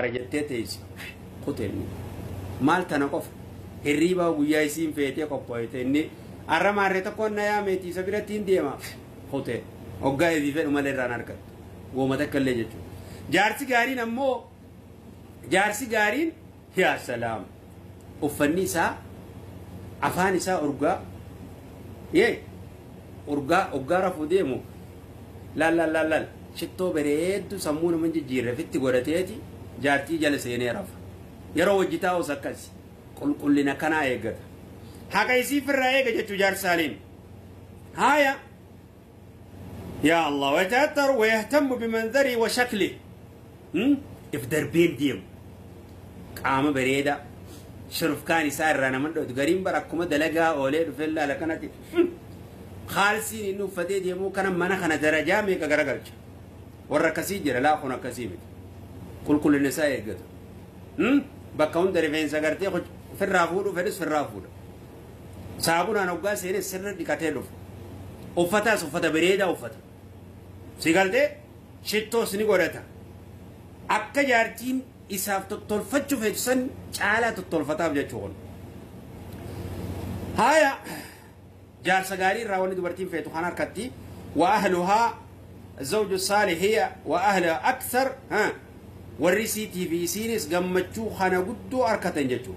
Jettee teessi kutenni maal tana qofa hirriibaa guyyaa isiin feetee qopho'ete inni har'a maarree tokkoon na yaameeti isa biratti hin deema kute hoggaa ifii fedhu malee irraan argattu wooma takka illee jechuudha. Jaarsi gaariin ammoo jaarsi gaariin yaa salaam uffanni isaa afaan isaa urgaa yee urgaa hoggaa rafuu deemu laal laal laal laal shittoo bareeddu sammuu nama jijjiirre fitti godhateeti jaartii jala seenee rafa. Yeroo hojii taa'us akkas qulqullina kanaa eeggata. Haqa isii firraa eega jechuu jaarsaaliin. Haaya yaa Allah wayata'attaru wayahtammu bimanzarii wa shakli if darbeen deemu qaama bareedaa shurufkaan isaa irraa nama dho'atu gariin bara akkuma dalagaa oolee dhufee laala kanatti kaalsiin inni uffatee deemuu kana mana kana darajaa meeqa garagalcha warra akkasii jira laa kun akkasii miti qulqullina isaa eeggatu bakka hunda rifeensa gartee firraa fuudhu fedhus firraa fuudha saabunaan hoggaa seenee sirra dhiqatee dhufa uffataas uffata bareedaa uffata si galtee shittoos ni godhata akka jaartiin isaaf tottolfachuu feetu san caalaa tottolfataaf jechuu kun haaya jaarsa gaarii irraa wanni dubartiin feetu kan harkatti wa ahluhaa zawju saalih hiya wa ahluhaa akthar ha warri isiitii fi isiinis gammachuu kana guddoo harkatan jechuu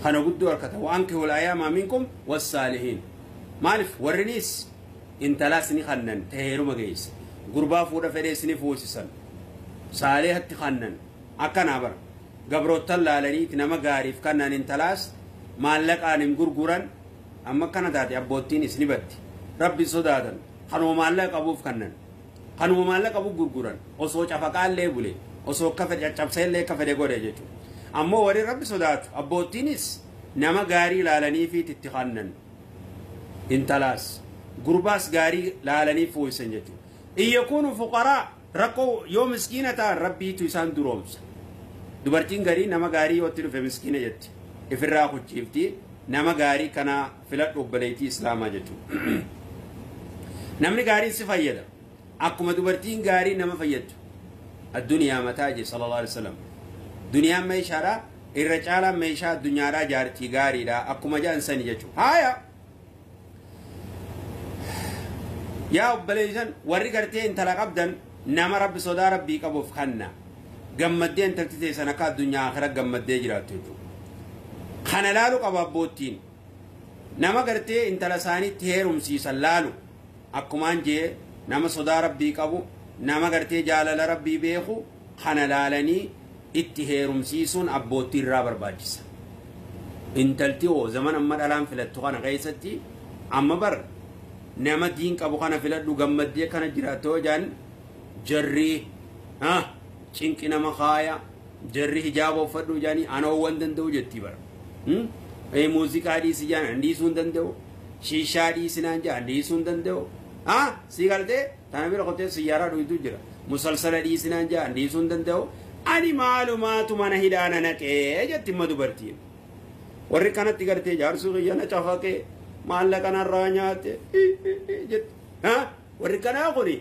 kana guddoo harkatan wa ankihul ayaamaa minkum wassaalihiin maaliif warrinis intalaas ni kannan teeruma geesse gurbaa fuudha fedhees ni fuusisan saalihatti kannan akkanaa bara gabroottan laalaniiti nama gaariif kannan intalaas maallaqaan hin gurguran amma akkana taate abboottiin isni batti rabbi sodaatan kanuma maallaqa qabuuf kannan kanuma maallaqa qabuuf gurguran osoo cafaqaallee bule osoo akka fedhe caccabseellee akka fedhe godhe jechuudha ammoo warri rabbi sodaatu abboottiinis nama gaarii laalanii fi itti kannan intalaas gurbaas gaarii laalanii fuusisan jechuudha in yakuunu fuqaraa rakkoo yoo miskiina ta'an rabbiitu isaan duroomsa dubartiin garii nama gaarii yoo itti dhufe miskiina jetti ifirraa kuchiifti nama gaarii kana filadhu obboleettii islaamaa jechuudha namni gaariin si fayyada akkuma dubartiin gaarii nama fayyaddu addunyaa mataa je sallallahu alaihi wasallam duniyaan meeshaadha irra caalaan meeshaa addunyaadhaa jaartii gaariidha akkuma jedhan sani jechuudha haaya yaa obboleeyyan warri gartee intala qabdan nama rabbi sodaa rabbii qabuuf kanna gammaddee intalti teessan akka addunyaa akhira gammaddee jiraattu jechuudha kana laalu qaba abboottiin nama gartee intala isaaniitti heerumsiisan laalu akkumaan jee nama sodaa rabbii qabu nama gartee jaalala rabbii beeku kana laalanii itti heerumsiisuun abboottii irraa barbaachisa intalti hoo zaman amma dhalaan filattu kana keessatti amma bar nama diin qabu kana filadhu gammaddee kana jiraattu yoo jedhan jarri cinqi nama kaaya jarri hijaaba uffadhu jedhanii anoo danda'u jetti bara muuziqaa dhiisi jedhan an dhiisuu hin danda'u shiishaa dhiisinaan jedhan an dhiisuu hin danda'u si galtee tana bira qotee siyyaaraa dhuytu jira musalsala dhiisinaan jedhan an dhiisuu hin danda'u ani maalumaatu mana hidhaana naqee jetti imma dubartiin warri kanatti gartee jaarsuu kiyya na cafaqee maallaqa narraa nyaate jetti warri kanaa kuni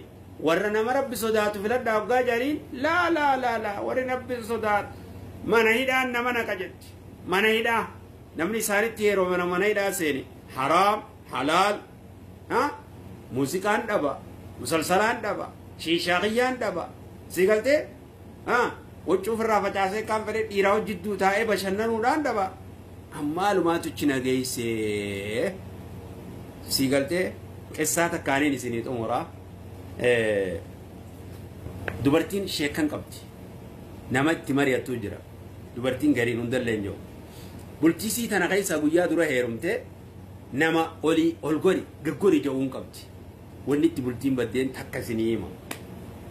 warra nama rabbi sodaatu filadhaa hoggaa jedhaniin laa laa laa laa warri rabbi sodaatu mana hidhaan nama naqa jetti mana hidhaa namni isaanitti yeroo mana hidhaa seene haraam halaal muuziqaan dhaba musalsalaan dhaba shiishaa kiyyaan dhaba si galtee huccuu ofirraa facaasee kaan fedhe dhiiraa hojjidduu taa'ee bashannanuudhaan dhaba ammaalumaatu chi nageessee si galtee qissaa takkaaniin isinii xumuraa dubartiin sheekan qabdi nama itti mari'attuu jira dubartiin gariin hundallee hin jiru bultiisii tana keessa guyyaa dura heerumte nama olii ol gori gaggori jedhuun qabdi wanni itti bultiin baddeen takka isinii hima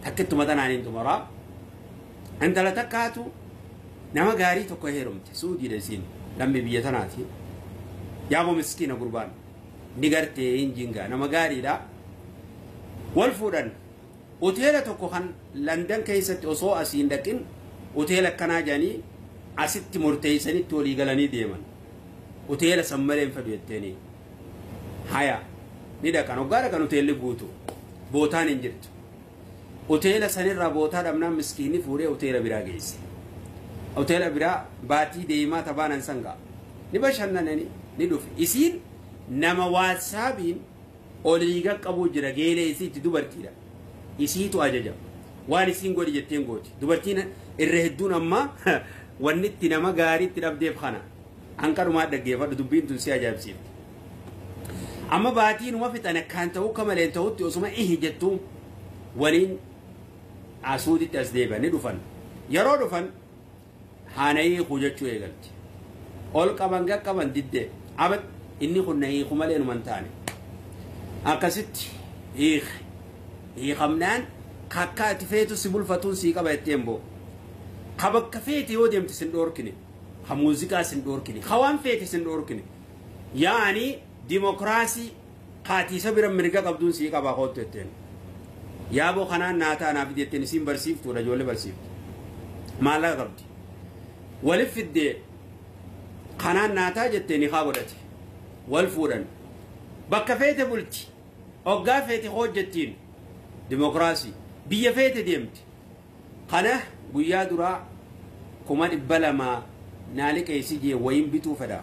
takka ittuma tanaan hin xumuraa intala takkaatu nama gaarii tokko heerumte suudiidha isiin lammii biyya tanaati yaaboo miskiina gurbaan ni gartee hin jingaa nama gaariidha wal fuudhan hoteela tokko kan Landan keessatti osoo asiin dhaqin hoteela akkanaa jedhanii asitti murteessanitti walii galanii deeman hoteela san malee hin fedhu jetteeni haya ni dhaqan hoggaa dhaqan hoteelli guutu bootaan hin jirtu hoteela sanirraa bootaa dhabnaan miskiinni fuudhee hoteela biraa geesse Hoteela biraa baatii deemaa tabaanan sangaa. Ni bashannanani ni dhufe. Isiin nama waatsaabiin olii qaqqabuu jira geelee isiitti dubartiidha. Isiitu ajaja. Waan isiin godhi jetteen gooti. Dubartiin irra hedduun amma wanni itti nama gaarii itti dhabdeef kana. Hanqarumaa dhaggeeffadhu dubbiin tun si ajaa'ibsiifti. Amma baatiin uma fixan akkaan ta'uu akka malee ta'utti osuma ihi jettu waliin asuuditti as deebi'an ni dhufan. Yeroo dhufan haana hiikuu jechuu eegalti. Ol qaban qaqqaban diddee abad inni kun na hiiku malee numa hin taane. Akkasitti hiike. Hiikamnaan kakka ati feetu si bulfatuun sii qaba jetteen boo. Ka bakka feete yoo deemte sin dhoorkine. Ka muuziqaa sin dhoorkine. Ka waan feete sin dhoorkine. Yaani dimokiraasii kaatiisa bira mirga qabduun sii qaba kootu jetteen. Yaaboo kanaan naataa naaf jetteen isiin barsiiftuudha ijoollee barsiiftu. Maallaqa qabdi. Walif fiddee kanaan naataa jettee ni haa godhate. Wal fuudhan. Bakka feete bulti. Hoggaa feete hojjettiin. Dimokiraasii. Biyya feete deemti. Kana guyyaa duraa 200,000 naa liqeessi jee wayin bituu fedha.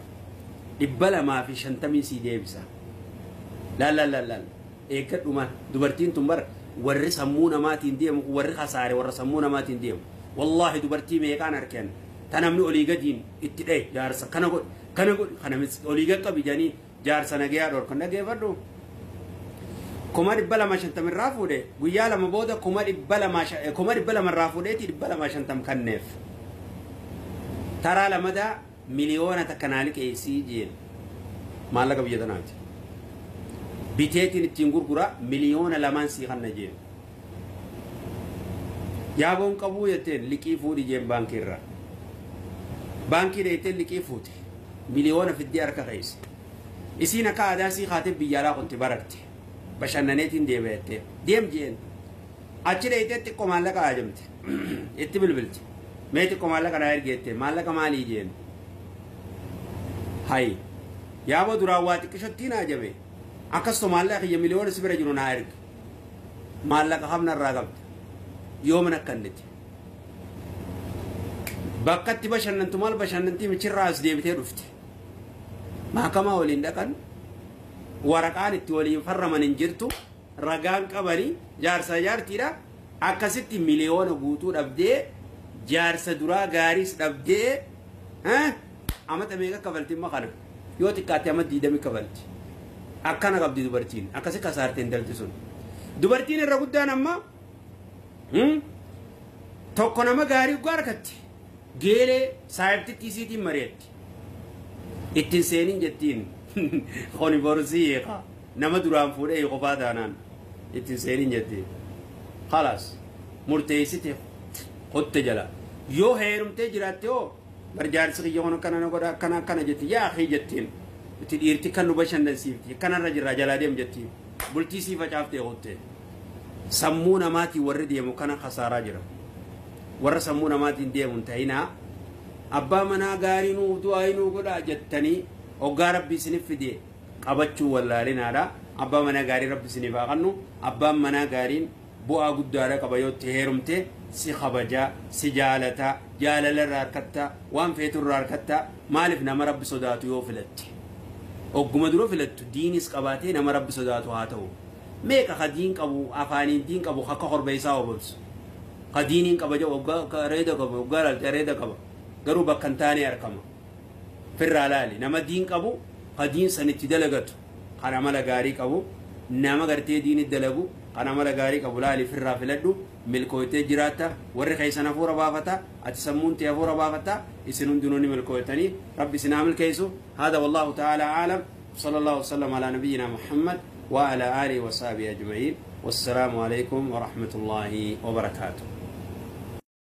250 sii deebisa. Laal laal laal laal. Eeggadhuma dubartiin tun bara warri sammuu namaatiin deemu warri kasaare warra sammuu namaatiin deemu. Wallaahi dubartii meeqaan argan. Ta namni olii gadiin itti dhaye jaarsa kana godhi kana godhi kana olii gad qabi jedhanii jaarsa nagayaa dhorkan dhaggeeffadhu. 250,000 irraa fuudhe guyyaa lama booda 200,000 irraa fuudheeti 250 kanneef. Taraa lamadaa 1,000,000 naa liqeessii jeen maallaqa biyya tanaati. Biteetiin ittiin gurgura 2,000,000 sii kanna jeen. Yaaboon qabuu jetteen liqii fuudhi jeen baankii irraa. Baankii dheeyteen liqii fuute 1,000,000 fiddee harka keessa. Isiin akka aadaa sii kaatee biyya alaa kunti bararte. Bashannaneetiin deebi'attee deem jeen. Achi dheeytee xiqqoo maallaqa ajamte. Itti bilbilte. Mee xiqqoo maallaqa naa ergeette maallaqa maalii jeen. Hayi yaaboo duraan waa xiqqishottiin ajame. Akkasuma maallaqa kiyya 1,000,000 si bira jiru naa erga. Maallaqa hamna irraa qabda. Yoo mana akkanniti. Bakka itti bashannantu maal bashannantii michirraa as deebitee dhufte. Mahakamaa waliin dhaqan waraqaan itti waliin farraman hin jirtu ragaan qabanii jaarsa jaartiidha. Akkasitti 1,000,000 guutuu dhabdee jaarsa duraa gaariis dhabdee amata meeqa kafalti immoo kana yoo xiqqaatte amma 20 kafalti. Akkana qabdi dubartiin akkasi kasaarte intalti sun. Dubartiin irra guddaan amma tokko nama gaarii dhugaa harkatti geelee saayibtitti isiitiin mari'atti. Ittiin seeniin jettiin koni borsii eeqa nama duraan fuudhee qofaa taanaan ittiin seeniin jettiin. Khalaas murteessite kotte jala yoo heerumtee jiraatte hoo barjaarsi kiyya kun akkana na godha akkana akkana jetti yaa akii jettiin itti dhiirti kan nu bashannansiifti akkanarra jirra jalaa deem jettiin bultii sii facaaftee kotte. Sammuu namaatiin warri deemu kana kasaaraa jira. Warra sammuu namaatiin deemu hin ta'inaa abbaa manaa gaarii nuu du'aa nuu godhaa jettanii hoggaa rabbi isiniif fide qabachuu wallaalinaadha. Abbaa manaa gaarii rabbi isiniif haa kennu. Abbaan manaa gaariin bu'aa guddaadha qaba yoo itti heerumte si kabajaa si jaalataa jaalala irraa harkattaa waan feetu irraa harkattaa maaliif nama rabbi sodaatu yoo filatte. Ogguma dura filattu diinis qabaatee nama rabbi sodaatu haa ta'u. Meeqa ka diin qabu afaaniin diin qabu akka korbeessaa obobsu. Ka diiniin qaba jedhu hoggaa reeda qaba hoggaa laalte reeda qaba. Garuu bakka hin taane argama. Firraa laali nama diin qabu ka diin sanitti dalagatu kan amala gaarii qabu nama gartee diini dalagu kan amala gaarii qabu laali firraa filadhu milkooytee jiraatta warri keessan hafuura baafata ati sammuun tee hafuura baafata isin hundinuu ni milkooytanii rabbi isin haa milkeessu. Haadha wallaahu ta'ala aalam. Sallallahu wasallam ala nabiyyina Muhammad wa ala alihi wa sahbihi ajma'iin. Wassalaamu alaikum wa rahmatullahi wa barakaatuh.